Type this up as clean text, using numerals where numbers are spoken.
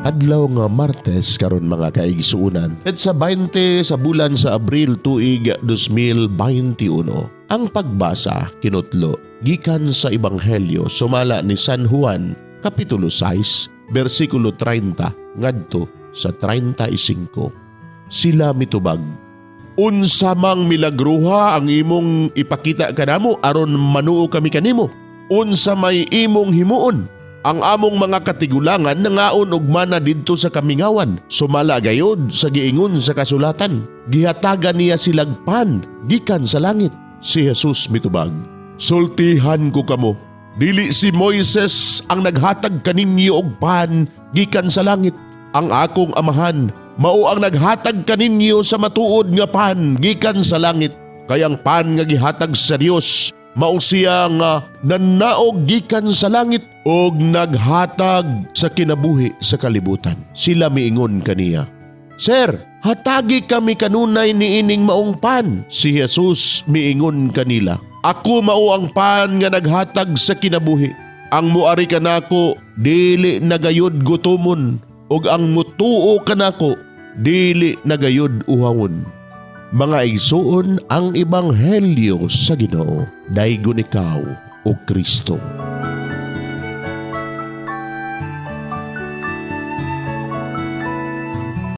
Adlaw nga Martes karon, mga kaigsuonan. At sa 20 sa bulan sa Abril, tuig 2021. Ang pagbasa kinutlo gikan sa Ebanghelyo sumala ni San Juan, kapitulo 6, bersikulo 30 ngadto sa 35. Sila mitubag, "Unsa mang milagruha ang imong ipakita kanamo aron manuo kami kanimo? Unsa may imong himuon? Ang among mga katigulangan nangaon og mana didto sa kamingawan. Sumala gayod sa giingon sa kasulatan, gihatagan niya silag pan gikan sa langit." Si Jesus mitubag, "Sultihan ko kamo, dili si Moises ang naghatag kaninyo og pan gikan sa langit. Ang akong Amahan mao ang naghatag kaninyo sa matuod nga pan gikan sa langit. Kay ang pan nga gihatag sa Dios mao siya nga nanaog gikan sa langit og naghatag sa kinabuhi sa kalibutan." Sila miingon kaniya, "Sir, hatagi kami kanunay niining maong pan." Si Jesus miingon kanila, "Ako mao ang pan nga naghatag sa kinabuhi. Ang muari kanako dili na gayud gutomon ug ang mutuo kanako dili na gayud uhawon." Mga igsuon, ang ebanghelyo sa Ginoo. Daygon ikaw, o Kristo.